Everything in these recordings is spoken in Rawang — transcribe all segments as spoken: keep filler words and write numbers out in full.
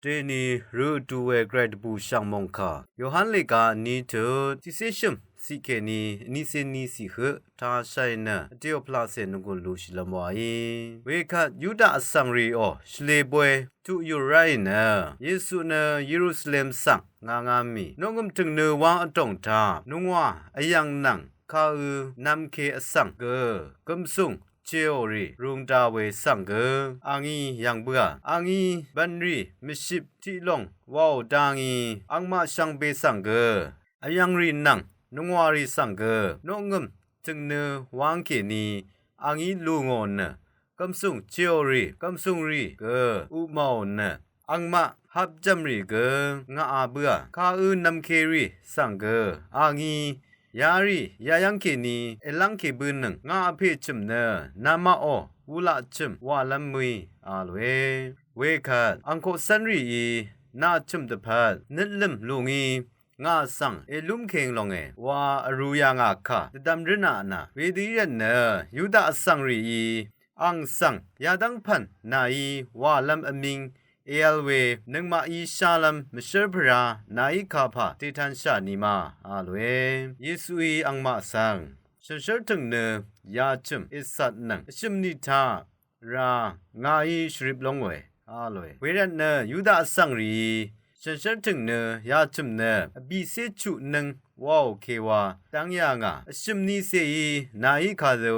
Deni rø vdu we gvray dvbù shv̀ng mòngkà Yohan lèga vní tut tiqcé shø̀m ciq kèní vnícé ní ciq høq tashai nø vdèò pvlacè nvgùn lushìlv́m wàí. Wekvt Yuda vsvng rìò shvlē boy tuq yùr ráì nø Yesu nø Yerusalem svng nganga mì noqngø̀m tø̀ngnø wang vdòng taq nungwà vyv̀ng nvng kaq-ø nv̄mke vsvng gø gø̀msùng cheò rì rūng da we svng gø a ngí yv̀ng bǿà. A ngí bv̀nrì mvship tiqlòng wàò da ngí angmaq shvngbe svng gø vyv̀ng rì nvng nungwà rì svng gø noqngø̀m tø̀ngnø wang kèní a ngí lù ngò nø gø̀msùng cheò rì gø̀msùng rì gø uqmàò nø angmaq hapjv̀m rì gø ngaqā bǿà. Kaq-ø nv̄mke rì svng gø a ngí yarì yayv́ng kèní èlv́ngke bønøng ngà vpè chø̀m nø namaqò wulaq chø̀m wàlv́m mø̀í a lòe. Wekvt angkoq cv́nrìí nà chø̀m dvpvt nøtlø̀m lù ngí ngà svng èlúmkeng longe wa vrū yà ngà kà dvdvm rǿnà nà wedø í rvtnø Yuda vsvng rìí ang svng yadv́ng pv̀n nàí wàlv́m vmíng èvl we nøngmaqí shálv́m mvshǿr pvrá nàí kapà dètanshà ni ma a lòe. Yesuí angmaq svng shànshér tø̀ng nø yachø̀m ècat nvng vshø̀m ni taq ra ngàí shvrip lóngòe a lòe. Wervtnø Yuda vsvng rìí shànshér tø̀ng nø yachø̀m nø vbìcé chuq nøng wàò ke wa dv́ng yà ngà vshø̀m ni cèí nàí kadø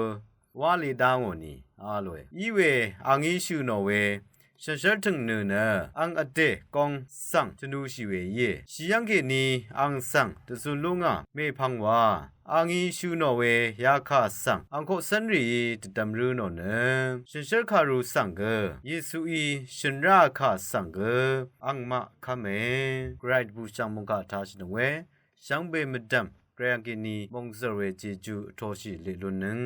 wá lè dá ngò ni a lòe. Iwe a ngí shø̀ nò we shànshér tø̀ng nø nø ang vdè gong svng tvnushì we íe. Shì yv́ng kèní ang svng dvzun lúngà mèpvng wa a ngí shø̀ nò we yakà svng angkoq cv́nrìí dvdvm rø̄ nò nø shànshér kàru svng gø Yesuí shø̀n ráà kà svng gø angmaq kv́me. Gvray dvbù shv̀ng mòngkà taq shvnøng we shvngbe mvdv̀m gvray angkèní mòngzv̀r we jeju vtoshì leq lunnøng